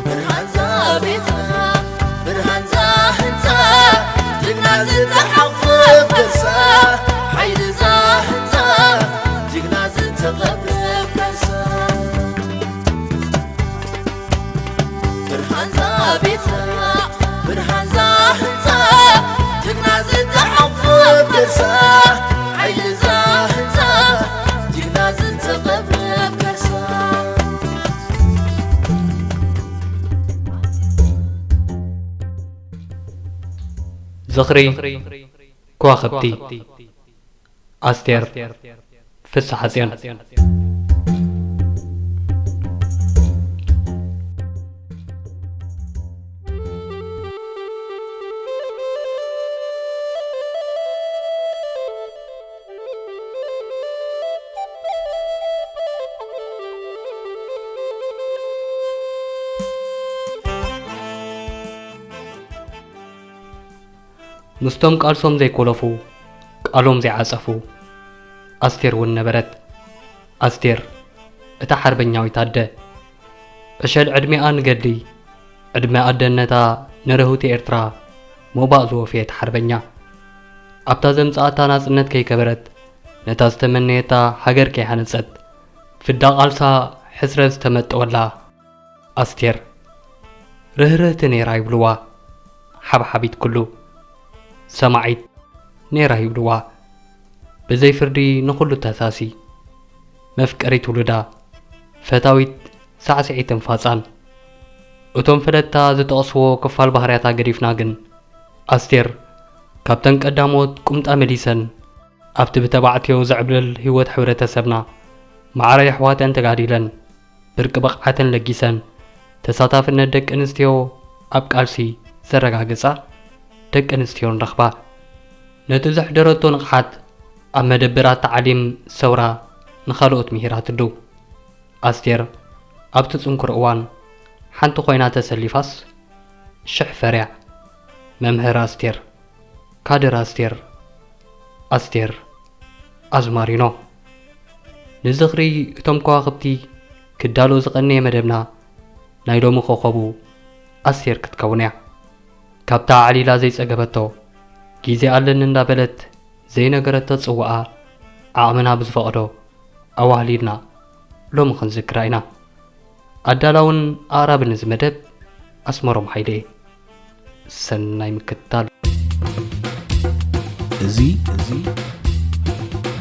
ብርሃን ዛ ቤትና፣ ብርሃን ዛ ህንፃ፣ ጅግና ዝተሓቑፈ ከርሳ፣ ሓይሊ ዛ ህንፃ፣ ጅግና ዝተቐብረ ከርሳ። ብርሃን ዛ ቤትና፣ ብርሃን ዛ ህንፃ፣ ጅግና ዝተሓቑፈ ከርሳ፣ ሓይሊ ዛ ህንፃ፣ ጅግና ዝተቐብረ ከርሳ። ዝኽሪ ከዋኽብቲ፣ ኣስቴር ፍስሓጽዮን። ምስቶም ቃልሶም ዘይኮለፉ፣ ቃሎም ዘይዓጸፉ፣ ኣስቴር እውን ነበረት። ኣስቴር፣ እታ ሓርበኛዊት ኣደ። ዕሸል ዕድሜኣ ንገድሊ፣ ዕድመ ኣደነታ ንርህውቲ ኤርትራ ሞባእ ዝወፈየት ሓርበኛ። ኣብታ ዘምጽኣታ ናጽነት ከይከበረት፣ ነታ ዝተመነየታ ሃገር ከይሃነጸት፣ ፍዳ ቃልሳ ሕስረት ዝተመጠወላ ኣስቴር፣ ርህርህቲ ነይራ ይብልዋ። ሓብሓቢት ኩሉ፣ ሰማዒት ነይራ ይብልዋ። ብዘይ ፍርዲ ንኹሉ ተሳሲ፣ መፍቀሪት ውሉዳ፣ ፈታዊት ሳዕስዒትን ፋጻን። እቶም ፈለጥታ ዝጠቕስዎ ክፋል ባህርያታ ገዲፍና ግን፣ ኣስቴር ካብተን ቀዳሞት ቁምጣ መሊሰን ኣብቲ ብተባዕትዮ ዝዕብለል ህይወት ሕብረተሰብና ማዕረ የሕዋተን ተጋዲለን፣ ብርቂ ብቕዓተን ለጊሰን፣ ተሳታፍነት ደቂ ኣንስትዮ ኣብ ቃልሲ ዘረጋግጻ ደቂ ኣንስትዮ ንረኽባ። ነቲ ዘሕደረቶ ንቕሓት ኣብ መደበራት ታዕሊም ሰውራ ንኻልኦት ምሂራትሉ። ኣስቴር ኣብቲ ጽንኩር እዋን ሓንቲ ኮይና ተሰሊፋስ ሽሕ ፈርያ። መምህር ኣስቴር፣ ካድር ኣስቴር፣ ኣስቴር ኣዝማሪኖ። ንዝኽሪ እቶም ከዋኽብቲ ክዳሎ ዝቐነየ መደብና ናይ ሎሚ ኮኸቡ ኣስቴር ክትከውን እያ። ካብታ ኣዕሊላ ዘይጸገበቶ፣ ግዜ ኣለኒ እንዳበለት ዘይነገረቶ ጽዋኣ ዓቕምና ብዝፈቕዶ ኣዋህሊልና ሎሚ ክንዝክራ ኢና። ኣዳላውን ኣቕራብን እዚ መደብ ኣስመሮም ሃይለ እየ። ሰናይ ምክትታል። እዚ፣ እዚ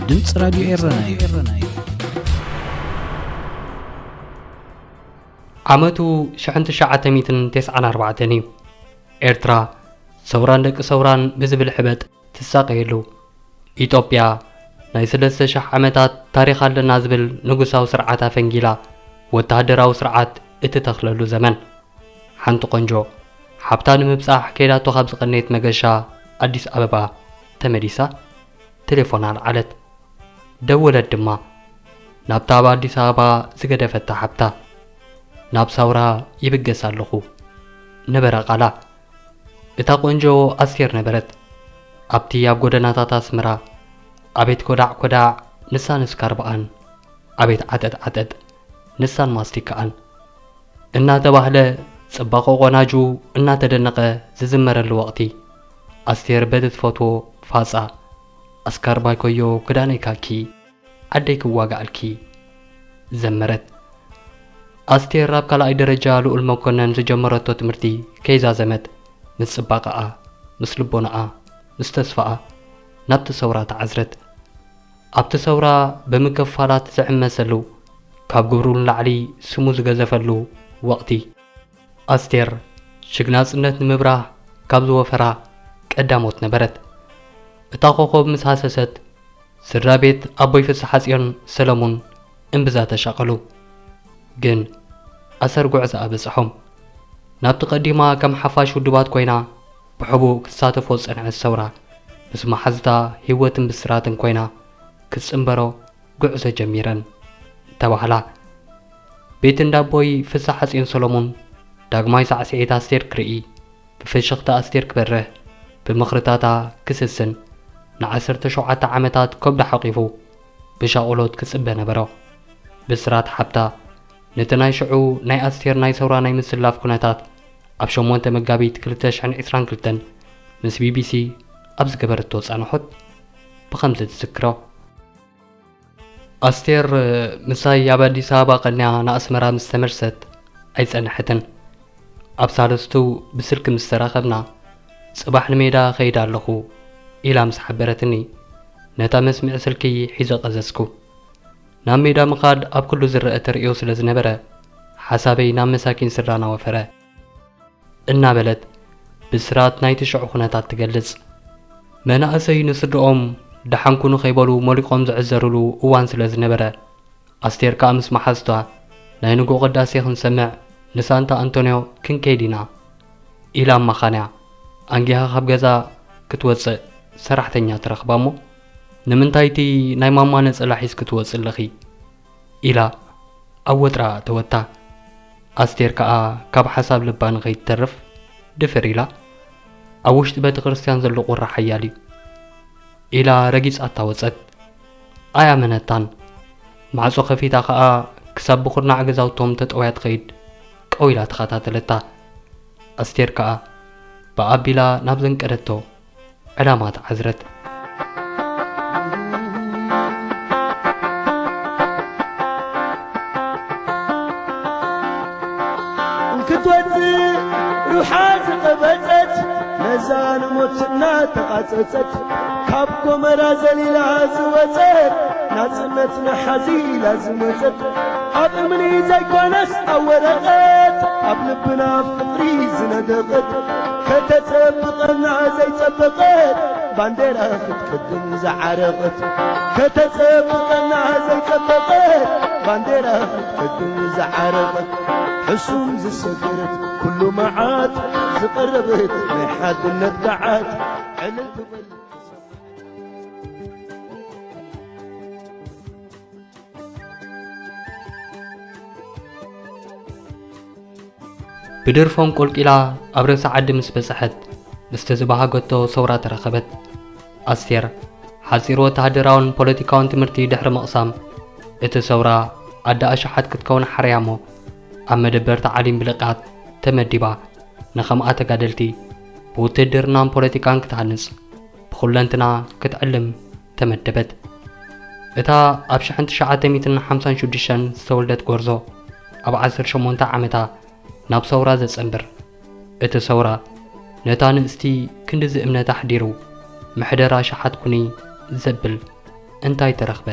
ድምፂ ራድዮ ኤረና እዩ። ዓመቱ ሽሕን ትሽዓተ ሚእትን ተስዓን ኣርባዕተን እዩ። ኤርትራ ሰውራን ደቂ ሰውራን ብዝብል ሕበጥ ትሳቐየሉ። ኢትዮጵያ ናይ ሰለስተ ሽሕ ዓመታት ታሪኽ ኣለና ዝብል ንጉሳዊ ስርዓት ኣፈንጊላ ወተሃደራዊ ስርዓት እትተኽለሉ ዘመን። ሓንቲ ቆንጆ ሓብታ ንምብጻሕ ከይዳቶ ካብ ዝቐነየት መገሻ ኣዲስ ኣበባ ተመሊሳ ቴሌፎን ኣልዓለት። ደወለት ድማ ናብታ ኣብ ኣዲስ ኣበባ ዝገደፈታ ሓብታ። ናብ ሳውራ ይብገስ ኣለኹ ነበረ ቃላ። እታ ቆንጆ ኣስቴር ነበረት። ኣብቲ ኣብ ጎደናታት ኣስመራ ኣቤት ኮዳዕ ኮዳዕ ንሳን ስካርባኣን፣ ኣቤት ዓጠጥ ዓጠጥ ንሳን ማስቲካኣን እናተባህለ ጽባቐ ቆናጁ እናተደነቐ ዝዝመረሉ ወቕቲ፣ ኣስቴር በቲ ትፈትዎ ፋጻ ኣስካርባይ ኮዮ ክዳነይ ካኪ ዓደይ ክዋጋኣልኪ ዘመረት። ኣስቴር ኣብ ካልኣይ ደረጃ ልኡል መኮነን ዝጀመረቶ ትምህርቲ ከይዛዘመት ምስ ጽባቐኣ፣ ምስ ልቦናኣ፣ ምስ ተስፋኣ ናብቲ ሰውራ ተዓዝረት። ኣብቲ ሰውራ ብምክፋላት ዝሕመሰሉ፣ ካብ ግብሩ ንላዕሊ ስሙ ዝገዘፈሉ ወቕቲ፣ ኣስቴር ሽግ ናጽነት ንምብራህ ካብ ዝወፈራ ቀዳሞት ነበረት። እታ ኮኾብ ምስ ሃሰሰት፣ ስድራ ቤት ኣቦይ ፍስሓጽዮን ሰለሙን እምብዛ ተሻቐሉ። ግን ኣሰር ጉዕዞኣ በጽሖም። ናብቲ ቀዲማ ከም ሓፋሽ ውድባት ኮይና ብሕቡእ ክትሳተፎ ዝጸንሐት ሰውራ፣ ምስ መሓዝታ ህይወትን ብስራትን ኮይና ክትጽንበሮ ጉዕዞ ጀሚረን ተባህላ። ቤት እንዳ ኣቦይ ፍስሓጽዮን ሰለሙን ዳግማይ ሳዕስዒት ኣስቴር ክርኢ ብፍሽኽታ ኣስቴር ክበርህ፣ ብምኽርታታ ክስስን፣ ንዓሰርተ ሸውዓተ ዓመታት ከብዱ ሓቂፉ ብሻቕሎት ክጽበ ነበሮ። ብስራት ሓብታ ነቲ ናይ ሽዑ ናይ ኣስቴር ናይ ሰውራ ናይ ምስላፍ ኩነታት ኣብ ሸሞንተ መጋቢት ክልተ ሽሕን ዕስራን ክልተን ምስ ቢቢሲ ኣብ ዝገበረቶ ጻንሖት ብኸምዚ ትዝክሮ። ኣስቴር ምሳይ ኣብ ኣዲስ ኣበባ ቀንያ ንኣስመራ ምስ ተመልሰት ኣይጸንሐትን። ኣብ ሳልስቱ ብስልኪ ምስ ተራኸብና፣ "ጽባሕ ንሜዳ እኸይድ ኣለኹ" ኢላ ምስ ሓበረትኒ፣ ነታ መስምዒ ስልኪ ሒዘ ቀዘዝኩ። ናብ ሜዳ ምኻድ ኣብ ኩሉ ዝረአ ተርእዮ ስለ ዝነበረ፣ ሓሳበይ ናብ መሳኪን ስድራና ወፈረ። እናበለት ብስራት ናይቲ ሽዑ ኩነታት ትገልጽ። መናእሰይ ንስድኦም ደሓን ኩኑ ከይበሉ ሞሊቖም ዝዕዘሩሉ እዋን ስለ ዝነበረ፣ ኣስቴር ከኣ ምስ መሓዝቷ፣ "ናይ ንግሆ ቅዳሴ ክንሰምዕ ንሳንታ ኣንቶንዮ ክንከይድ ኢና" ኢላ ኣማኻንያ። ኣንጊሃ ካብ ገዛ ክትወጽእ ሰራሕተኛ ትረኽባ እሞ፣ "ንምንታይ እቲ ናይ ማማ ነጸላ ሒዝኪ ትወጽእ ኣለኺ?" ኢላ ኣብ ወጥራ እተወታ። ኣስቴር ከኣ ካብ ሓሳብ ልባ ንኸይትተርፍ ድፍር ኢላ፣ "ኣብ ውሽጢ ቤተ ክርስቲያን ዘሎ ቁራ ሓያል እዩ" ኢላ ረጊጻታ ወጸት። ኣያመነታን። ማዕጾ ከፊታ ከኣ ክሳብ ብኹርናዕ ገዛውቶም ተጠውያ ትኸይድ ቀው ኢላ ተኸታተለታ። ኣስቴር ከኣ ብኣቢላ ናብ ዘንቀደቶ ዕላማ ተዓዝረት። ክትወጽእ ሩሓ ዝቐበጸት፣ ነዛ ንሞት እናተቓጸጸት፣ ካብ ጎመራ ዘሊላ ዝወጸት፣ ናጽነት ንሓዚላ ዝመጸት፣ ኣብ እምኒ ዘይኮነስ ኣብ ወረቐት፣ ኣብ ልብና ፍቕሪ ዝነደቐት፣ ከተጸብቐና ዘይጸበቐት፣ ባንዴራ ክትቀድም ዝዓረቐት፣ ከተጸብቐና ዘይጸበቐት፣ ባንዴራ ክትቀድም ዝዓረቐት፣ ሕሱም ዝሰገረት ኩሉ መዓት፣ ዝቐረበት ናይ ሓድነት ገዓት፣ ዕልል ትበል። ብድርፎም ቆልቂላ ኣብ ርእሲ ዓዲ ምስ በጽሐት፣ ምስቲ ዝበሃገቶ ሰውራ ተራኸበት። ኣስቴር፣ ሓጺር ወተሃደራውን ፖለቲካውን ትምህርቲ ድሕሪ ምቕሳም፣ እቲ ሰውራ ኣደ ኣሽሓት ክትከውን ሓርያ እሞ፣ ኣብ መደበር ተዓሊም ብልቓት ተመዲባ፣ ንኸምኣ ተጋደልቲ ብውትድርናን ፖለቲካን ክትሃንጽ፣ ብኹለንትና ክትዕልም ተመደበት። እታ ኣብ ሽሕን ትሽዓተ ሚእትን ሓምሳን ሽዱሽተን ዝተወልደት ጎርዞ፣ ኣብ ዓሰርተ ሸሞንተ ዓመታ ናብ ሰውራ ዘጸንብር። እቲ ሰውራ ነታ ንእስቲ ክንድዚ እምነት ኣሕዲሩ፣ "ምሕደራ ሸሓት ኩኒ" ዘብል እንታይ ተረኽበ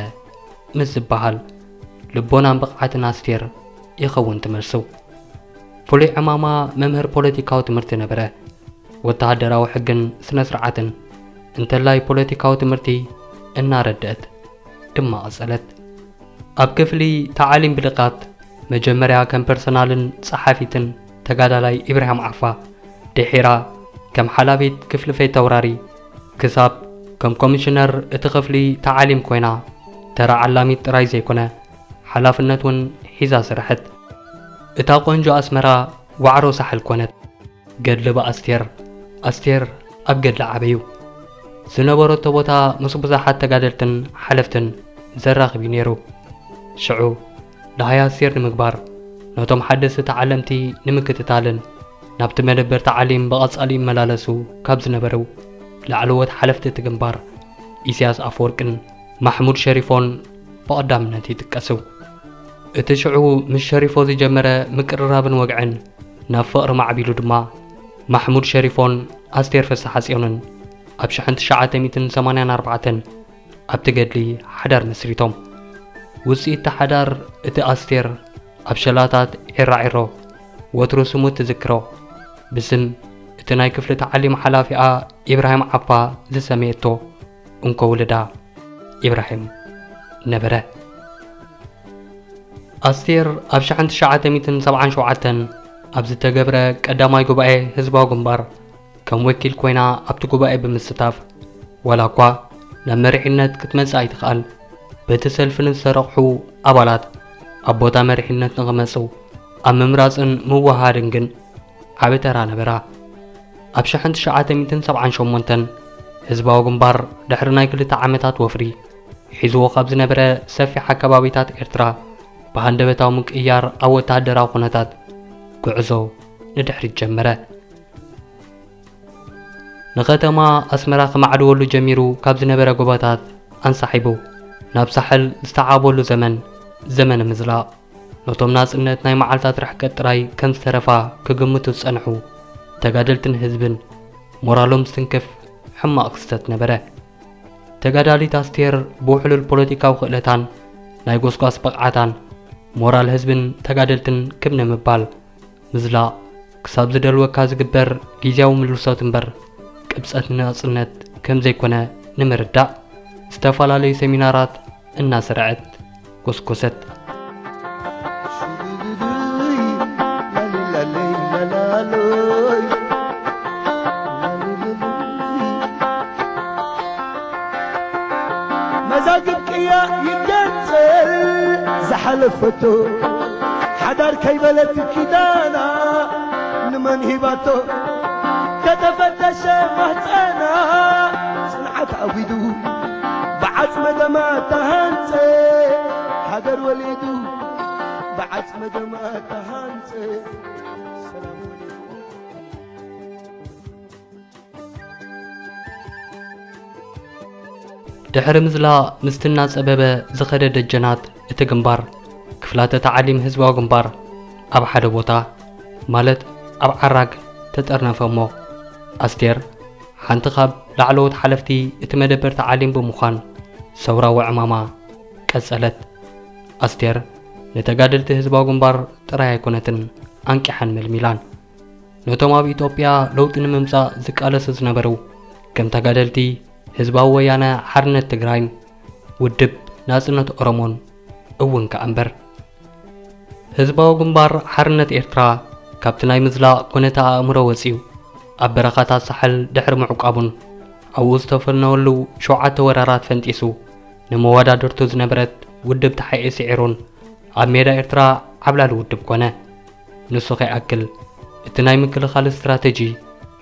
ምስ ዝበሃል፣ ልቦናን ብቕዓትን ኣስቴር ይኸውን ትመልሱ። ፍሉይ ዕማማ መምህር ፖለቲካዊ ትምህርቲ ነበረ። ወተሃደራዊ ሕግን ስነ ስርዓትን እንተላይ ፖለቲካዊ ትምህርቲ እናረድአት ድማ ቀጸለት። ኣብ ክፍሊ ተዓሊም ብልቓት መጀመርያ ከም ፐርሰናልን ጸሓፊትን ተጋዳላይ ኢብራሂም ዓፋ፣ ድሒራ ከም ሓላፊት ክፍሊ ፊተውራሪ፣ ክሳብ ከም ኮሚሽነር እቲ ክፍሊ ተዓሊም ኮይና፣ ተራ ዓላሚት ጥራይ ዘይኮነ፣ ሓላፍነት እውን ሒዛ ስርሐት። እታ ቆንጆ ኣስመራ ዋዕሮ ሳሕል ኮነት። ገድሊ ብኣስቴር፣ ኣስቴር ኣብ ገድሊ ዓበዩ። ዝነበረቶ ቦታ ምስ ብዙሓት ተጋደልትን ሓለፍትን ዘራኽብ እዩ ነይሩ። ሽዑ፣ ደሃይ ኣስቴር ንምግባር፣ ነቶም ሓደስቲ ተዓለምቲ ንምክትታልን ናብቲ መደበር ተዓሊም ብቐጻሊ ይመላለሱ ካብ ዝነበሩ ላዕለዎት ሓለፍቲ እቲ ግንባር፣ ኢሳያስ ኣፈወርቅን ማሕሙድ ሸሪፎን ብቐዳምነት ይጥቀሱ። እቲ ሽዑ ምስ ሸሪፎ ዝጀመረ ምቅርራብን ወግዕን ናብ ፍቕሪ ማዕቢሉ ድማ፣ ማሕሙድ ሸሪፎን ኣስቴር ፍስሓጽዮንን ኣብ ሽሕን ትሽዓተ ሚእትን ሰማንያን ኣርባዕተን ኣብቲ ገድሊ ሓዳር መስሪቶም። ውጽኢት እቲ ሓዳር፣ እቲ ኣስቴር ኣብ ሸላታት ዒራዒሮ ወትሩ ስሙ እትዝክሮ፣ ብስም እቲ ናይ ክፍሊ ተዓሊም ሓላፊኣ ኢብራሂም ዓፋ ዝሰመየቶ እንኮ ውልዳ ኢብራሂም ነበረ። ኣስቴር ኣብ ሽሕን ትሽዓተ ሚእትን ሰብዓን ሸውዓተን ኣብ ዝተገብረ ቀዳማይ ጉባኤ ህዝባዊ ግንባር ከም ወኪል ኮይና ኣብቲ ጉባኤ ብምስታፍ፣ ዋላ እኳ ናብ መሪሕነት ክትመጽእ ኣይትኽኣል፣ በቲ ሰልፊ ንዝተረቑሑ ኣባላት ኣብ ቦታ መሪሕነት ንኽመጹ ኣብ ምምራጽን ምውህሃድን ግን ዓቢ ተራ ነበራ። ኣብ ሽሕን ትሽዓተ ሚእትን ሰብዓን ሸሞንተን ህዝባዊ ግንባር ድሕሪ ናይ ክልተ ዓመታት ወፍሪ ሒዝዎ ካብ ዝነበረ ሰፊሕ ኣከባቢታት ኤርትራ ብሃንደበታዊ ምቅይያር ኣብ ወተሃደራዊ ኩነታት ጉዕዞ ንድሕሪት ጀመረ። ንከተማ ኣስመራ ከማዕድወሉ ጀሚሩ ካብ ዝነበረ ጎቦታት ኣንሳሒቡ ናብ ሳሕል ዝተዓበሉ ዘመን፣ ዘመነ ምዝላቕ፣ ነቶም ናጽነት ናይ መዓልታት ርሕቀት ጥራይ ከም ዝተረፋ ክግምቱ ዝጸንሑ ተጋደልትን ህዝብን ሞራሎም ዝትንክፍ ሕማቕ ክስተት ነበረ። ተጋዳሊት ኣስቴር ብውሕሉል ፖለቲካዊ ክእለታን ናይ ጎስጓስ ብቕዓታን ሞራል ህዝብን ተጋደልትን ክብ ንምባል ምዝላቕ ክሳብ ዝደልወካ ዝግበር ግዝያዊ ምልሶት እምበር ቅብጸት ንናጽነት ከም ዘይኮነ ንምርዳእ ዝተፈላለዩ ሰሚናራት እናስርዐት ጎስጎሰት። መዛግብ ቅያ ይገንጽል ዝሓለፈቶ ሓዳር ከይበለት ኪዳና ንመን ሂባቶ ከተፈተሸ ማህፀና ጽንዓት ኣዊዱ ብዓጽመ ደማ ተሃንጸ ሃገር ወሊዱ ብዓጽመ ደማ ተሃንጸ ሰላም ወሊዱ። ድሕሪ ምዝላቕ ምስቲ እናጸበበ ዝኸደ ደጀናት እቲ ግንባር፣ ክፍላተ ተዓሊም ህዝባዊ ግንባር ኣብ ሓደ ቦታ፣ ማለት ኣብ ዓራግ ተጠርነፈ እሞ፣ ኣስቴር ሓንቲ ካብ ላዕለዎት ሓለፍቲ እቲ መደበር ተዓሊም ብምዃን ሰውራዊ ዕማማ ቀጸለት። ኣስቴር ንተጋደልቲ ህዝባዊ ግንባር ጥራይ ኣይኮነትን ኣንቂሓን መልሚላን። ነቶም ኣብ ኢትዮጵያ ለውጢ ንምምጻእ ዝቃለሱ ዝነበሩ ከም ተጋደልቲ ህዝባዊ ወያነ ሓርነት ትግራይን ውድብ ናጽነት ኦሮሞን እውን ከኣ እምበር። ህዝባዊ ግንባር ሓርነት ኤርትራ ካብቲ ናይ ምዝላቕ ኩነተ ኣእምሮ ወጺኡ ኣብ በረኻታት ሳሕል ድሕሪ ምዕቋቡን ኣብኡ ዝተፈነወሉ ሸውዓተ ወራራት ፈንጢሱ ንመወዳድርቱ ዝነበረት ውድብ ተሓኤ ስዒሩን ኣብ ሜዳ ኤርትራ ዓብላሊ ውድብ ኮነ። ንሱ ከይኣክል፣ እቲ ናይ ምክልኻል ስትራተጂ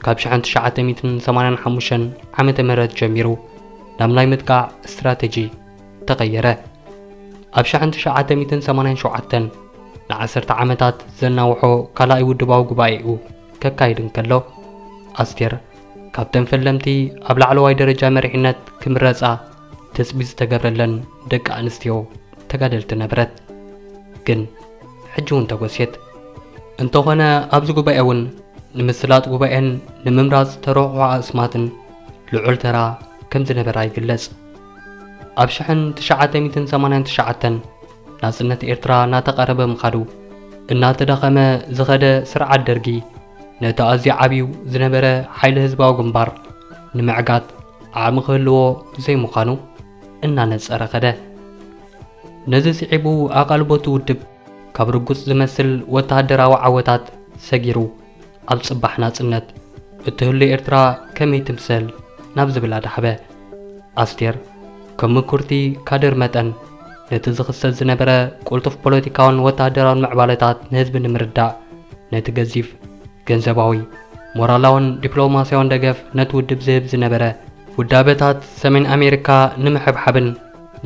ካብ ሽሕን ትሽዓተ ሚእትን ሰማንያን ሓሙሽተን ዓመተ ምህረት ጀሚሩ ናብ ናይ ምጥቃዕ ስትራተጂ ተቐየረ። ኣብ ሽሕን ትሽዓተ ሚእትን ሰማንያን ሸውዓተን ንዓሰርተ ዓመታት ዘናውሖ ካልኣይ ውድባዊ ጉባኤኡ ከካይድ እንከሎ፣ ኣስቴር ካብተን ፈለምቲ ኣብ ላዕለዋይ ደረጃ መሪሕነት ክምረጻ ትጽቢት ዝተገብረለን ደቂ ኣንስትዮ ተጋደልቲ ነበረት። ግን ሕጂ እውን ተጎስየት። እንተኾነ ኣብዚ ጉባኤ እውን ንምስላጥ ጉባኤን ንምምራጽ ተረቑ ኣስማትን ልዑል ተራ ከም ዝነበራ ይግለጽ። ኣብ ሽሕን ትሽዓተ ሚእትን ሰማንያን ትሽዓተን ናጽነት ኤርትራ እናተቓረበ ምኻዱ እናተዳኸመ ዝኸደ ስርዓት ደርጊ ነቲ ኣዝዩ ዓብዩ ዝነበረ ሓይሊ ህዝባዊ ግንባር ንምዕጋት ዓቕሚ ክህልዎ ዘይምዃኑ እናነጸረ ከደ። ነዚ ስዒቡ ኣቓልቦ እቲ ውድብ ካብ ርጉጽ ዝመስል ወተሃደራዊ ዓወታት ሰጊሩ ኣብ ጽባሕ ናጽነት እትህሉ ኤርትራ ከመይ ትምሰል ናብ ዝብል ኣዳሕበ። ኣስቴር ከም ምኩርቲ ካድር መጠን ነቲ ዝኽሰት ዝነበረ ቅልጡፍ ፖለቲካውን ወተሃደራውን ምዕባለታት ንህዝቢ ንምርዳእ ነቲ ገዚፍ ገንዘባዊ፣ ሞራላውን ዲፕሎማስያውን ደገፍ ነቲ ውድብ ዝህብ ዝነበረ ውዳበታት ሰሜን ኣሜሪካ ንምሕብሓብን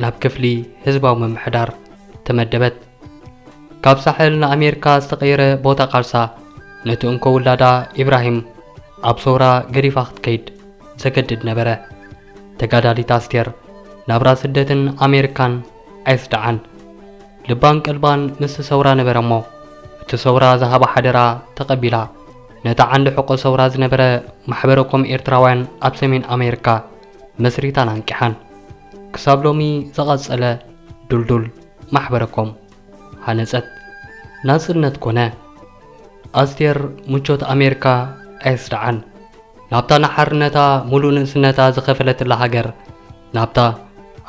ናብ ክፍሊ ህዝባዊ ምምሕዳር ተመደበት። ካብ ሳሕል ንኣሜሪካ ዝተቐየረ ቦታ ቃልሳ ነቲ እንኮ ውላዳ ኢብራሂም ኣብ ሰውራ ገዲፋ ክትከይድ ዘገድድ ነበረ። ተጋዳሊት ኣስቴር ናብራ ስደትን ኣሜሪካን ኣይስድዓን። ልባን ቀልባን ምስቲ ሰውራ ነበረ እሞ፣ እቲ ሰውራ ዝሃባ ሓደራ ተቐቢላ፣ ነቲ ዓንዲ ሕቆ ሰውራ ዝነበረ ማሕበረ ኮም ኤርትራውያን ኣብ ሰሜን ኣሜሪካ መስሪታን ኣንቂሓን። ክሳብ ሎሚ ዝቐጸለ ዱልዱል ማሕበረ ኮም ሃነጸት። ናጽነት ኮነ። ኣስቴር ምቾት ኣሜሪካ ኣየስድዓን። ናብታ ንሓርነታ ሙሉእ ንእስነታ ዝኸፈለትላ ሃገር፣ ናብታ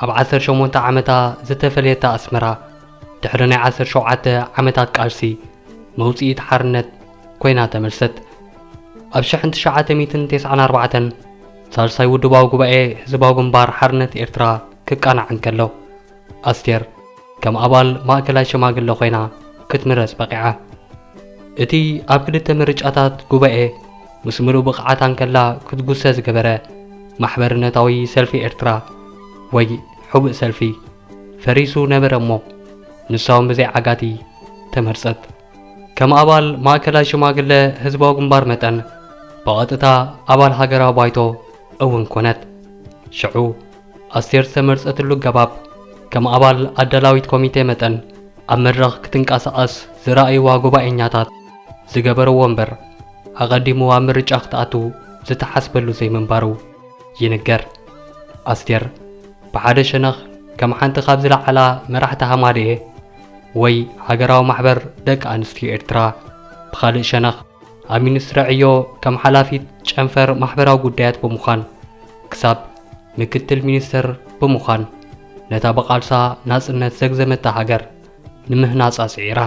ኣብ ዓሰርተ ሸሞንተ ዓመታ ዝተፈልየታ ኣስመራ፣ ድሕሪ ናይ ዓሰርተ ሸውዓተ ዓመታት ቃልሲ፣ መውጽኢት ሓርነት ኮይና ተመልሰት። ኣብ ሽሕን ትሽዓተ ሚእትን ተስዓን ኣርባዕተን ሳልሳይ ውድባዊ ጉባኤ ህዝባዊ ግንባር ሓርነት ኤርትራ ክቃናዕ እንከሎ፣ ኣስቴር ከም ኣባል ማእከላይ ሸማግለ ኮይና ክትምረጽ በቒዓ። እቲ ኣብ ክልተ ምርጫታት ጉባኤ ምስ ምሉእ ብቕዓታ እንከላ ክትጉሰ ዝገበረ ማሕበርነታዊ ሰልፊ ኤርትራ ወይ ሕቡእ ሰልፊ ፈሪሱ ነበረ እሞ፣ ንሳ እውን ብዘይ ዓጋቲ ተመርጸት። ከም ኣባል ማእከላይ ሽማግለ ህዝባዊ ግንባር መጠን፣ ብቐጥታ ኣባል ሃገራዊ ባይቶ እውን ኮነት። ሽዑ፣ ኣስቴር ዝተመርጸትሉ ኣገባብ፣ ከም ኣባል ኣዳላዊት ኮሚቴ መጠን፣ ኣብ መድረኽ ክትንቀሳቐስ ዝረኣይዋ ጉባኤኛታት ዝገበርዎ እምበር፣ ኣቐዲሙ ኣብ ምርጫ ክትኣቱ ዝተሓስበሉ ዘይምንባሩ ይንገር። ኣስቴር፣ ብሓደ ሸነኽ ከም ሓንቲ ካብ ዝለዓላ መራሕቲ ሃማደኤ ወይ ሃገራዊ ማሕበር ደቂ ኣንስትዮ ኤርትራ፣ ብኻልእ ሸነኽ ኣብ ሚኒስትሪ ዕዮ ከም ሓላፊት ጨንፈር ማሕበራዊ ጉዳያት ብምዃን፣ ክሳብ ምክትል ሚኒስትር ብምዃን፣ ነታ ብቓልሳ ናጽነት ዘግዘመታ ሃገር ንምህናጻ ጽዒራ።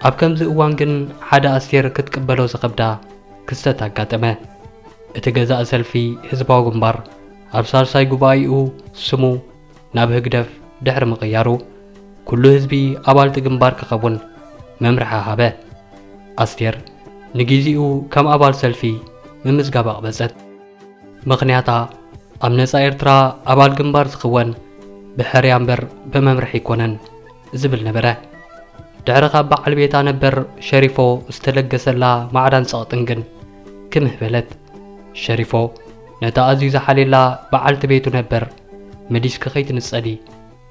ኣብ ከምዚ እዋን ግን፣ ሓደ ኣስቴር ክትቅበሎ ዝኸብዳ ክስተት ኣጋጠመ። እቲ ገዛኢ ሰልፊ ህዝባዊ ግንባር፣ ኣብ ሳልሳይ ጉባኤኡ ስሙ ናብ ህግደፍ ድሕሪ ምቕያሩ፣ ኩሉ ህዝቢ ኣባልቲ ግንባር ክኸውን መምርሒ ሃበ። ኣስቴር ንግዜኡ ከም ኣባል ሰልፊ ምምዝጋብ ኣቕበጸት። ምኽንያታ፣ ኣብ ነጻ ኤርትራ ኣባል ግንባር ዝኽወን ብሕርያ እምበር ብመምርሒ ኣይኮነን ዝብል ነበረ። ድሕሪ ካብ በዓል ቤታ ነበር ሸሪፎ ዝተለገሰላ ማዕዳን ጸቕጥን ግን ክምህ በለት። ሸሪፎ ነታ ኣዝዩ ዝሓልየላ በዓልቲ ቤቱ ነበር፣ "መሊስኪ ከይትንጸሊ፣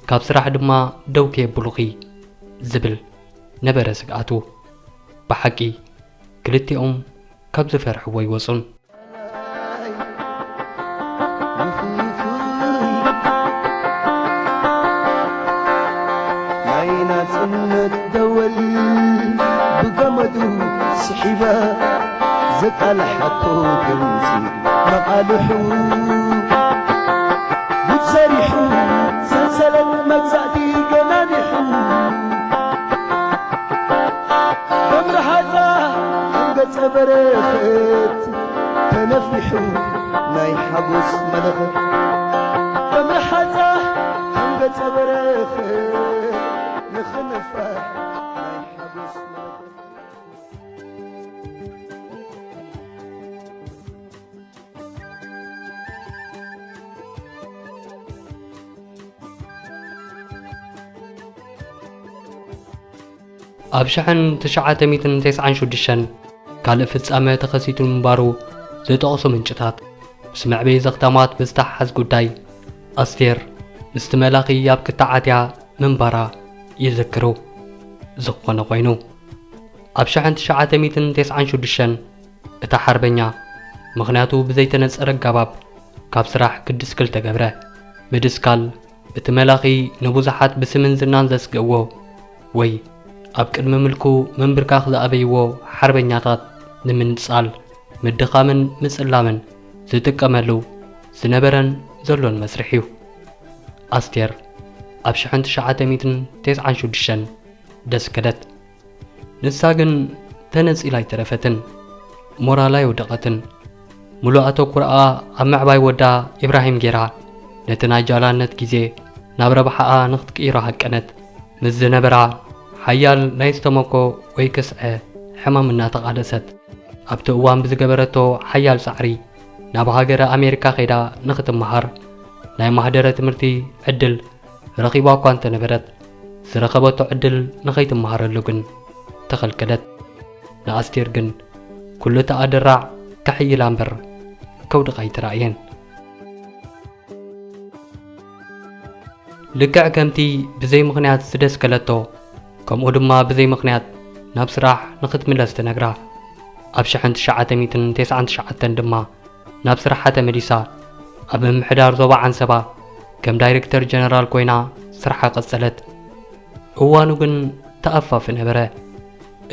ካብ ስራሕ ድማ ደው ከየብሉኺ" ዝብል ነበረ ስግኣቱ። ብሓቂ፣ ክልቲኦም ካብ ዝፈርሕዎ ኣይወጹን። ናይ ናጽነት ደወል ብገመዱ ስሒባ፣ ዘቃልሓቶ ድምጺ መቓልሑ፣ ጉድ ሰሪሑ፣ ሰንሰለት መግዛእቲ ገናኒሑ። ከም ረሓጻ፣ ከም ገጸ በረኸት ተነፊሑ ናይ ሓጎስ መለኸት። ከም ረሓጻ፣ ከም ገጸ በረኸት ንኽንፋሕ ናይ ሓጎስ መለኸት። ኣብ ሽሕን ትሽዓተ ሚእትን ተስዓን ሽዱሽተን ካልእ ፍጻመ ተኸሲቱ ምንባሩ ዝጠቕሱ ምንጭታት፣ ምስ መዕበዪ ዘኽታማት ብዝተሓሓዝ ጉዳይ፣ ኣስቴር ምስቲ መላኺ ኣብ ክትዓትያ ምንባራ ይዝክሩ። ዝኾነ ኮይኑ፣ ኣብ ሽሕን ትሽዓተ ሚእትን ተስዓን ሽዱሽተን እታ ሓርበኛ፣ ምኽንያቱ ብዘይተነጸረ ኣገባብ ካብ ስራሕ ክድስክል ተገብረ። ምድስካል እቲ መላኺ ንብዙሓት ብስምን ዝናን ዘስግእዎ፣ ወይ ኣብ ቅድሚ ምልኩ ምንብርካኽ ዝኣበይዎ ሓርበኛታት ንምንጻል፣ ምድኻምን ምጽላምን ዝጥቀመሉ ዝነበረን ዘሎን መስርሕ እዩ። ኣስቴር ኣብ ሽሕን ትሽዓተ ሚእትን ተስዓን ሽዱሽተን ደስከለት። ንሳ ግን ተነጺላ ኣይተረፈትን፣ ሞራላ ኣይወደቐትን። ምሉእ ኣተኩሮኣ ኣብ ምዕባይ ወዳ ኢብራሂም ጌራ፣ ነቲ ናይ ጃላነት ግዜ ናብ ረብሓኣ ንኽትቅይሮ ሃቀነት። ምስ ዝነበራ ሓያል ናይ ዝተመኮ ወይ ክስዐ ሕማም እናተቓለሰት፣ ኣብቲ እዋን ብዝገበረቶ ሓያል ጻዕሪ፣ ናብ ሃገረ ኣሜሪካ ከይዳ ንኽትመሃር ናይ ማህደረ ትምህርቲ ዕድል ረኺባ እኳ እንተነበረት፣ ዝረኸበቶ ዕድል ንኸይትመሃረሉ ግን ተኸልከለት። ንኣስቴር ግን ኩሉ እቲ ኣደራዕ ከሕይላ እምበር ከውድቓ ኣይተራእየን። ልክዕ ከምቲ ብዘይ ምኽንያት ዝደስከለቶ፣ ከምኡ ድማ ብዘይ ምኽንያት ናብ ስራሕ ንኽትምለስ ትነግራ። ኣብ ሽሕን ትሽዓተ ሚእትን ተስዓን ትሽዓተን ድማ ናብ ስርሓ ተመሊሳ፣ ኣብ ምምሕዳር ዞባ ዓንሰባ ከም ዳይሬክተር ጀነራል ኮይና ስርሓ ቀጸለት። እዋኑ ግን ተኣፋፊ ነበረ።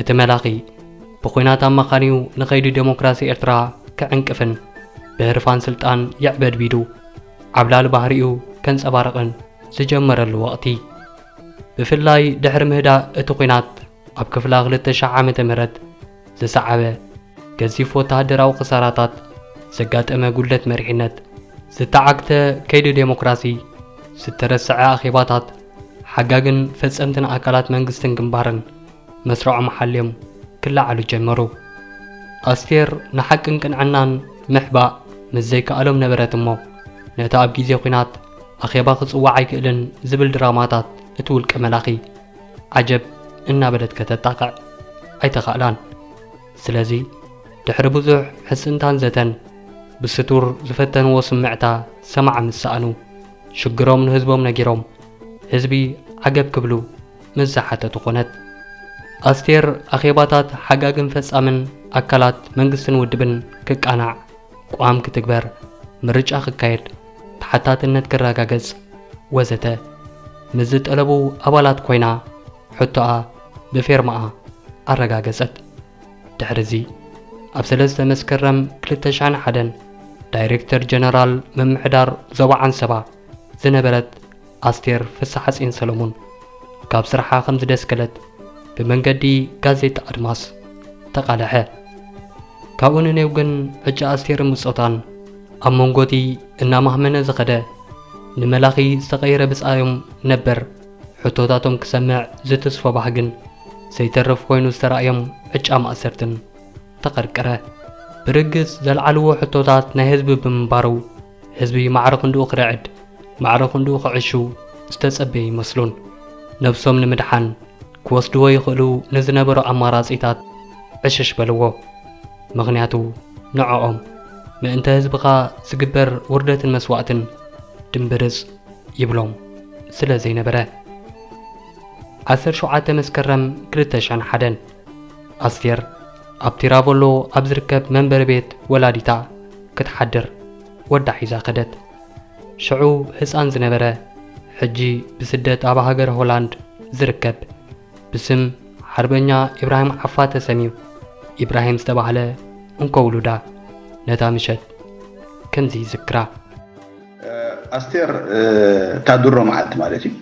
እቲ መላኺ ብኲናት ኣማኻንዩ ንኸይዲ ዴሞክራሲ ኤርትራ ክዕንቅፍን ብህርፋን ስልጣን የዕበድቢዱ ዓብላሊ ባህሪኡ ከንጸባርቕን ዝጀመረሉ ወቕቲ፣ ብፍላይ ድሕሪ ምህዳእ እቲ ኲናት ኣብ ክፍላ ክልተ ሽሕ ዓመተ ምህረት ዝሰዓበ ገዚፍ ወተሃደራዊ ክሳራታት፣ ዘጋጠመ ጉድለት መሪሕነት፣ ዝተዓግተ ከይዲ ዴሞክራሲ፣ ዝተረስዐ ኣኼባታት፣ ሓጋግን ፈጸምትን ኣካላት መንግስትን ግንባርን መስርዖም ሓልዮም ክለዓሉ ጀመሩ። ኣስቴር ንሓቅን ቅንዕናን ምሕባእ ምስ ዘይከኣሎም ነበረት እሞ፣ ነቲ ኣብ ግዜ ኲናት ኣኼባ ክጽዋዕ ኣይክእልን ዝብል ድራማታት እቲ ውልቀ መላኺ ዓጀብ እናበለት ከተጣቕዕ ኣይተኻእላን። ስለዚ ድሕሪ ብዙሕ ሕስንታን ዘተን ብስቱር ዝፈተንዎ ስምዕታ ሰማዓ ምስ ሰኣኑ፣ ሽግሮም ንህዝቦም ነጊሮም ህዝቢ ዓገብ ክብሉ ምስ ዝሓተቱ ኮነት። ኣስቴር ኣኼባታት ሓጋግን ፈጻምን ኣካላት መንግስትን ውድብን ክቃናዕ፣ ቅዋም ክትግበር፣ ምርጫ ክካየድ፣ ተሓታትነት ክረጋገጽ ወዘተ ምስ ዝጠለቡ ኣባላት ኮይና ሕቶኣ ብፌርማኣ ኣረጋገጸት። ድሕርዚ ኣብ ሰለስተ መስከረም ክልተ ሽሕን ሓደን ዳይሬክተር ጀነራል ምምሕዳር ዞባ ዓንሰባ ዝነበረት ኣስቴር ፍስሓጽዮን ሰለሙን ካብ ስርሓ ከም ዝደስከለት ብመንገዲ ጋዜጣ ኣድማስ ተቓልሐ። ካብኡ ንኔው ግን ዕጫ ኣስቴርን ብጾታን ኣብ መንጎቲ እናማህመነ ዝኸደ፣ ንመላኺ ዝተቐየረ ብጻዮም ነበር ሕቶታቶም ክሰምዕ ዝትስፎ ባህግን ዘይተርፍ ኮይኑ ዝተራእዮም ዕጫ ማእሰርትን ተቐርቀረ። ብርግጽ ዘልዓልዎ ሕቶታት ናይ ህዝቢ ብምንባሩ፣ ህዝቢ ማዕረ ክንድኡ ክርዕድ፣ ማዕረ ክንድኡ ክዕሹ ዝተጸበየ ይመስሉን። ነብሶም ንምድሓን ክወስድዎ ይኽእሉ ንዝነበሩ ኣማራጺታት ዕሽሽ በልዎ። ምኽንያቱ ንዕኦም ምእንተ ህዝብኻ ዝግበር ውርደትን መስዋእትን ድምብርጽ ይብሎም ስለ ዘይነበረ። ዓሰርተ ሸውዓተ መስከረም ክልተ ሽሕን ሓደን ኣስቴር ኣብ ቲራቮሎ ኣብ ዝርከብ መንበሪ ቤት ወላዲታ ክትሓድር ወዳ ሒዛ ከደት። ሽዑ ህጻን ዝነበረ፣ ሕጂ ብስደት ኣብ ሃገረ ሆላንድ ዝርከብ፣ ብስም ሓርበኛ ኢብራሂም ዓፋ ተሰምዩ ኢብራሂም ዝተባህለ እንኮ ውሉዳ ነታ ምሸት ከምዚ ይዝክራ። ኣስቴር እታ ድሮ መዓልቲ ማለት እዩ፣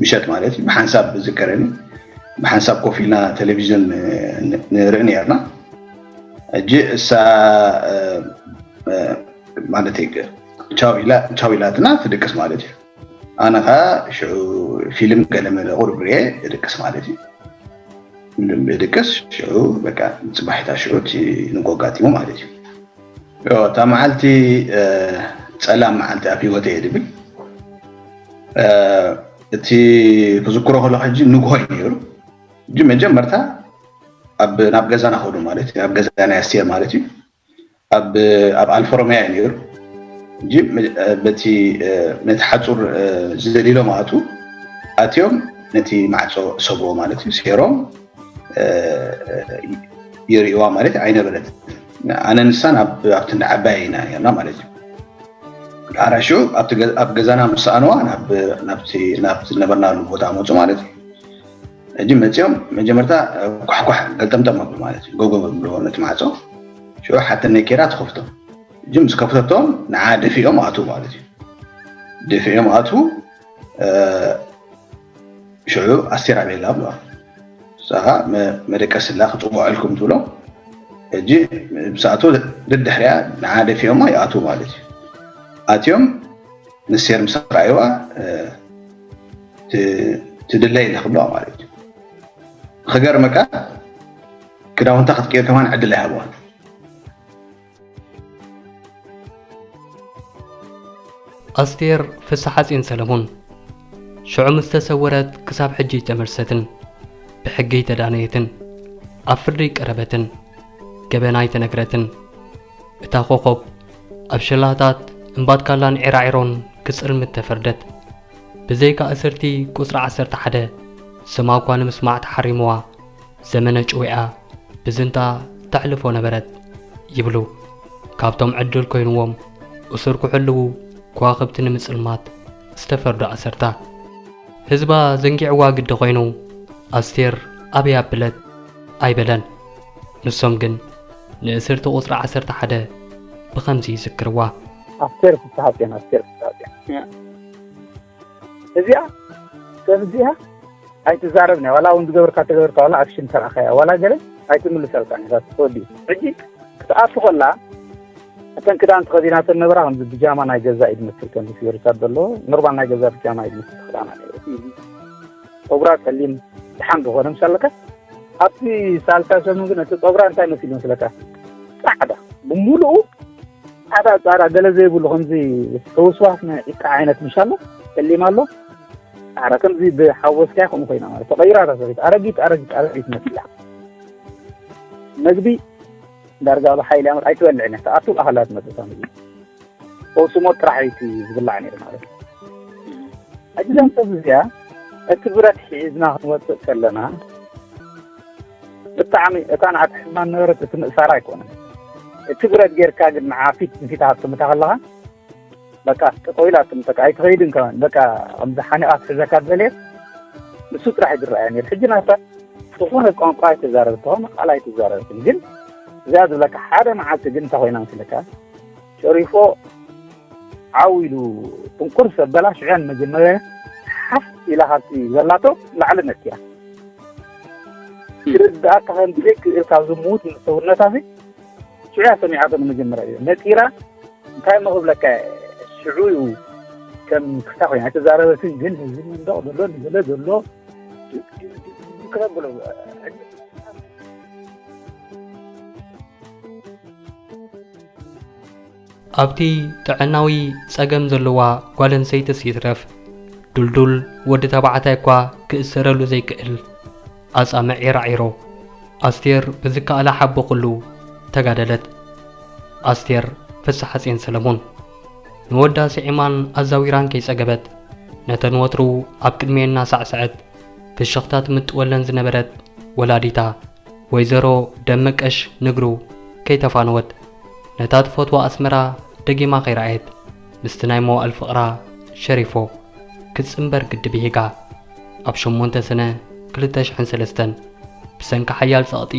ምሸት ማለት እዩ፣ ብሓንሳብ ዝከረኒ፣ ብሓንሳብ ኮፍ ኢልና ቴሌቪዥን ንርኢ ነርና። እጂ እሳ ማለት ቻው ኢላትና ትድቅስ ማለት እዩ። ኣነ ከዓ ሽዑ ፊልም ገለመለ ቁርብ ርኤ እድቅስ ማለት እዩ። ፊልም እድቅስ ሽዑ በቃ ፅባሒታ ሽዑ እቲ ንጎ ኣጋጢሙ ማለት እዩ። እታ መዓልቲ ፀላም መዓልቲ ኣብ ህይወተይ እየ ድብል። እቲ ክዝክሮ ከለኹ ሕጂ ንግሆ እዩ ነይሩ። ሕጂ መጀመርታ ኣብ ናብ ገዛና ከዱ ማለት እዩ። ኣብ ገዛ ናይ ኣስቴር ማለት እዩ። ኣብ ኣብ ኣልፎሮሚያ እዩ ነይሩ። ሕጂ በቲ ነቲ ሓፁር ዘሊሎም ኣቱ ኣትዮም ነቲ ማዕፆ ሰብሮ ማለት እዩ። ሴሮም ይርእዋ ማለት ኣይነበረት። ኣነ ንሳን ኣብቲ እንዳ ዓባይ ኢና ነርና ማለት እዩ። ዳሕራይ ሽዑ ኣብ ገዛና ምስ ሰኣንዋ ናብቲ ዝነበርናሉ ቦታ መፁ ማለት እዩ። ሕጂ መፂኦም መጀመርታ ኳሕኳሕ ገልጠምጠም ኣብሉ ማለት እዩ። ጎጎ ብልዎ ነቲ ማዕፆ ሽዑ ሓተነይ ኬራ ትኸፍቶ። ሕጂ ምስ ከፍተቶም ንዓ ደፊኦም ኣቱ ማለት እዩ። ደፊኦም ኣቱ ሽዑ ኣስቴር ኣበይ ኣላ ብለዋ። ንሳ ኸዓ መደቀሲ ኣላ ክፅውዐልኩም ትብሎም። ሕጂ ምስ ኣተው ደድሕሪኣ ንዓ ደፊኦማ ይኣትዉ ማለት እዩ። ኣትዮም ንሴር ምስ ረኣይዋ ትድለይ ኢለ ክብለዋ ማለት እዩ። ክገርመካ ክዳውንታ ክትቅይር ከማን ዕድል ኣይሃብዋን። ኣስቴር ፍስሓጽዮን ሰለሙን ሽዑ ምስ ተሰወረት ክሳብ ሕጂ ኣይተመልሰትን፣ ብሕጊ ኣይተዳነየትን፣ ኣብ ፍርዲ ኣይቀረበትን፣ ገበና ኣይተነግረትን። እታ ኮኾብ ኣብ ሸላታት እምባትካላን ዒራዒሮን ክጽልምት ተፈርደት። ብዘይካ እስርቲ ቁጽሪ ዓሰርተ ሓደ ስማ እኳ ንምስማዕ ተሓሪምዋ፣ ዘመነ ጭውያ ብዝንታ ተሕልፎ ነበረት ይብሉ ካብቶም ዕድል ኮይንዎም እሱር ክሕልዉ ከዋኽብቲ ንምጽልማት ዝተፈርዱ ኣሰርታ። ህዝባ ዘንጊዕዋ ግዲ ኮይኑ ኣስቴር ኣበይ ኣብለት ኣይበለን። ንሶም ግን ንእስርቲ ቁጽሪ ዓሰርተ ሓደ ብኸምዚ ይዝክርዋ። ኣስቴር ፍስሓጽዮን ኣስቴር ፍስሓጽዮን እዚኣ ከምዚኣ ኣይትዛረብን እያ። ዋላ እውን ዝገበርካ ተገበርካ ዋላ ኣክሽን ተረኣኻያ ዋላ ገለ ኣይትምልሰልካን እያ። እዛ ትወዲ ሕጂ ክትኣቱ ከላ እተን ክዳን ተኸዲናተን ነበራ ከምዚ ብጃማ ናይ ገዛ እዩ ዝመስል ከም ሲገርታት ዘለዎ ኖርማል ናይ ገዛ ብጃማ እዩ ዝመስል ክዳና ነይሩ። ጸጉራ ጸሊም ደሓን ዝኾነ ምስ ኣለካ ኣብቲ ሳልሳይ ሰሙን ግን እቲ ጸጉራ እንታይ መሲሉ መስለካ? ጻዕዳ፣ ብሙሉኡ ጻዕዳ፣ ጻዕዳ፣ ገለ ዘይብሉ ከምዚ ተወስዋስ ናይ ዒቃ ዓይነት ምሻሎ፣ ጸሊም ኣሎ፣ ጻዕዳ፣ ከምዚ ብሓወስካያ ከምኡ ኮይና ማለት ተቐይራ እታ ሰበይቲ። ኣረጊት፣ ኣረጊት፣ ኣረጊት መሲላ። መግቢ ዳርጋ ብሓይሊ ኣመት ኣይትበልዕን እያ፣ ትኣቱ ኣኽላ ትመጽእ እታ ምግቢ። ፈውሲ ሞት ጥራሕ እዩ እቲ ዝብላዕ ነይሩ ማለት እዩ። ሕጂ እዛ ሰብ እዚኣ እቲ ብረት ሒዝና ክንወጽእ ከለና ብጣዕሚ እታ ንዓቲ ሕማም ነበረት፣ እቲ ምእሳር ኣይኮነን። እቲ ብረት ጌርካ ግን ንዓ ፊት ንፊት ሃብትምታ ከለኻ በቃ ጠጠው ኢላ ኣትምተካ ኣይትኸይድን ከማን። በቃ ከምዚ ሓኒቓ ትሕዘካ ዝደለየት ንሱ ጥራሕ እዩ ዝረኣያ ነይሩ። ሕጂ ናታ ዝኾነ ቋንቋ ኣይትዛረብ፣ ዝኾነ ቃል ኣይትዛረብን። ግን እዚኣ ዝብለካ ሓደ መዓልቲ ግን እንታይ ኮይና መስለካ? ሸሪፎ ዓው ኢሉ ጥንቁር ሰበላ ሽዕያን መጀመርያ ሓፍ ኢላ ካብቲ ዘላቶ ላዕሊ ነኪያ። ክርድኣካ ከም ዘይክእል ካብ ዝምውት ሰውነታ ሲ ሽዑያ ሰሚዓቶ ንመጀመርያ እዩ ነጢራ። እንታይ እሞ ክብለካ ሽዑ እዩ ከም ክስታ ኮይና ኣይተዛረበትን፣ ግን ህዝቢ መንደቕ ዘሎ ንገለ ዘሎ ክረብሎ ኣብቲ ጥዕናዊ ጸገም ዘለዋ ጓል ኣንስተይትስ ይትረፍ፣ ዱልዱል ወዲ ተባዕታይ እኳ ክእሰረሉ ዘይክእል ኣጻምዕ ዒራዒሮ። ኣስቴር ብዝከኣላ ሓቦ ኩሉ ተጋደለት። ኣስቴር ፍስሓጼን ሰለሙን ንወዳ ስዒማን ኣዛዊራን ከይጸገበት፣ ነተን ወትሩ ኣብ ቅድሜና ሳዕሰዐት ፍሽኽታ ትምጥወለን ዝነበረት ወላዲታ፣ ወይዘሮ ደመቀሽ ንግሩ ከይተፋነወት፣ ነታ ትፈትዋ ኣስመራ ደጊማ ከይረኣየት፣ ምስቲ ናይ መዋእል ፍቕራ ሸሪፎ ክትጽንበር ግዲ ብሂጋ። ኣብ ሸሞንተ ሰነ ክልተ ሽሕን ሰለስተን ብሰንኪ ሓያል ጸቕጢ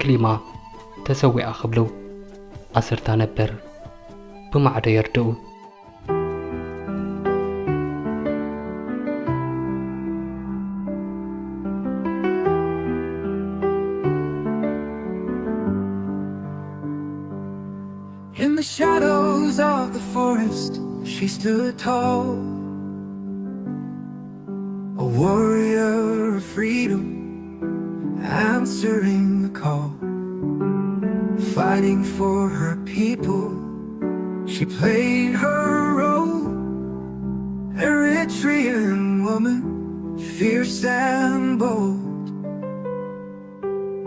ክሊማ ተሰዊኣ ክብሉ ኣስርታ ነበር ብማዕዶ የርድኡ። In the shadows of the forest, she stood tall, a warrior of freedom, answering the call. Fighting for her people, she played her role. Eritrean woman, fierce and bold.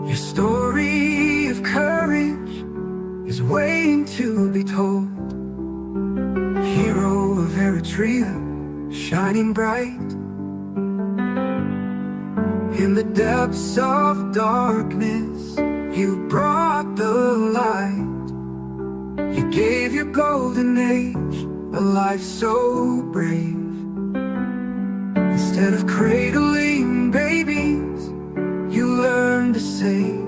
Your story of courage is waiting to be told. Hero of Eritrea, shining bright. In the depths of darkness, you brought the light. You gave your golden age a life so brave. Instead of cradling babies, you learned to save.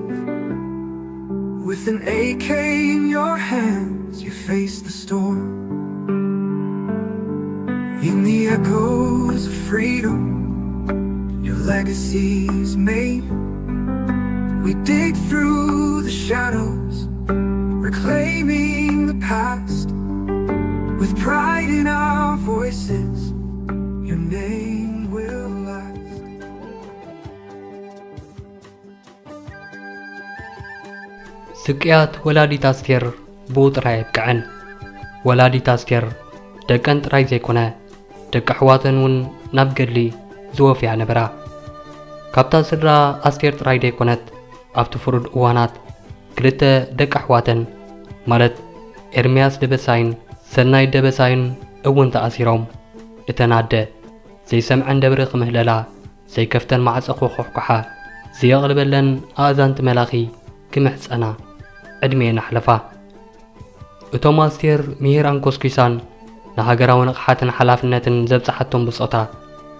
With an A K in your hands, you faced the storm. In the echoes of freedom, your legacy's made. We dig through the shadows, reclaiming the past. With pride in our voices, your name will last. ስቅያት ወላዲት ኣስቴር ብኡ ጥራይ ኣይብቅዐን። ወላዲት ኣስቴር ደቀን ጥራይ ዘይኮነ፣ ደቂ ኣሕዋተን እውን ናብ ገድሊ ዝወፍያ ነበራ። ካብታ ስድራ ኣስቴር ጥራይ ዘይኮነት፣ ኣብቲ ፍሩድ እዋናት ክልተ ደቂ ኣሕዋተን፣ ማለት ኤርምያስ ደበሳይን ሰናይት ደበሳይን እውን ተኣሲሮም። እተን ኣደ ዘይሰምዐን ደብሪ ክምህለላ፣ ዘይከፍተን ማዕጾ ክኹሕኩሓ፣ ዘየቕልበለን ኣእዛንቲ መላኺ ክምሕጸና ዕድሜኤን ኣሕለፋ። እቶም ኣስቴር ምሂራን ኮስኲሳን ንሃገራዊ ንቕሓትን ሓላፍነትን ዘብጽሓቶም ብጾታ፣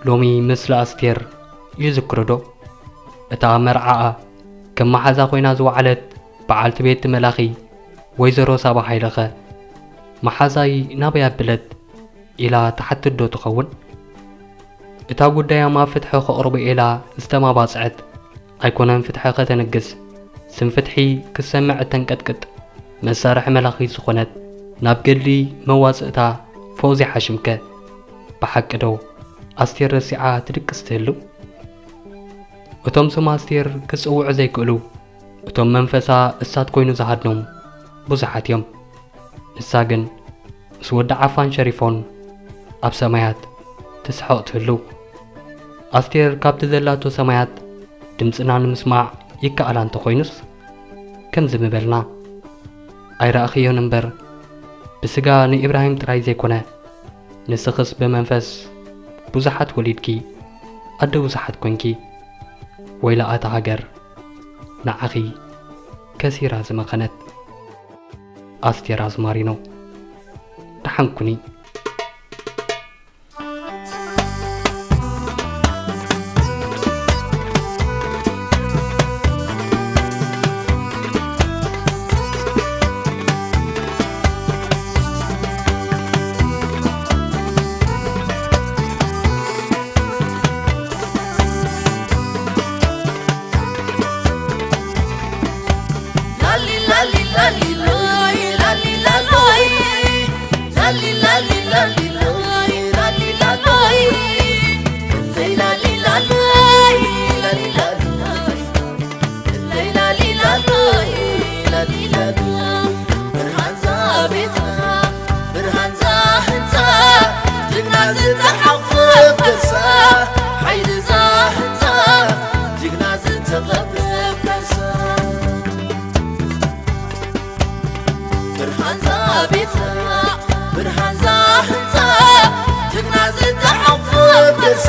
ሎሚ ምስሊ ኣስቴር ይዝክሩ ዶ? እታ መርዓኣ ከም መሓዛ ኮይና ዝወዓለት በዓልቲ ቤት መላኺ ወይዘሮ ሳባ ሃይለኸ፣ መሓዛይ ናበይ ኣብለት? ኢላ ትሓትት ዶ ትኸውን? እታ ጉዳያም ኣብ ፍትሒ ከቕርቦ ኢላ ዝተማባጽዐት ኣይኮነን ፍትሒ ከተንግስ፣ ስም ፍትሒ ክትሰምዕ እተንቀጥቅጥ መሳርሒ መላኺ ዝኾነት ናብ ገድሊ መዋጽእታ ፈውዚ ሓሽምከ፣ ብሓቂ ዶ ኣስቴር ረሲዓ ትድቅስ ትህሉ? እቶም ስም ኣስቴር ክጽውዑ ዘይክእሉ፣ እቶም መንፈሳ እሳት ኮይኑ ዝሃድኖም ብዙሓት እዮም። ንሳ ግን ምስ ወዲ ዓፋን ሸሪፎን ኣብ ሰማያት ትስሕቕ ትህሉ። ኣስቴር ካብቲ ዘላቶ ሰማያት ድምጽና ንምስማዕ ይከኣላ እንተኾይኑስ፣ ከምዚ ምበልና፣ ኣይረኣኽዮን እምበር፣ ብስጋ ንኢብራሂም ጥራይ ዘይኮነ፣ ንስኽስ ብመንፈስ ብዙሓት ወሊድኪ፣ ኣደ ብዙሓት ኮንኪ። ወይላ እታ ሃገር ንዓኺ ከሲራ ዝመኸነት። ኣስቴር ኣዝማሪኖ። ደሓን ኩኒ። ብርሃንዛ ቤትና፣ ብርሃንዛ ህንፃ፣ ጅግና ዝተሓቑፈ ከርሳ፣ ሓይልዛ ህንፃ፣ ጅግና ዝተቐብረ ከርሳ። ብርሃንዛ ቤትና፣ ብርሃንዛ ህንፃ፣ ጅግና ዝተሓቑፈ ከርሳ፣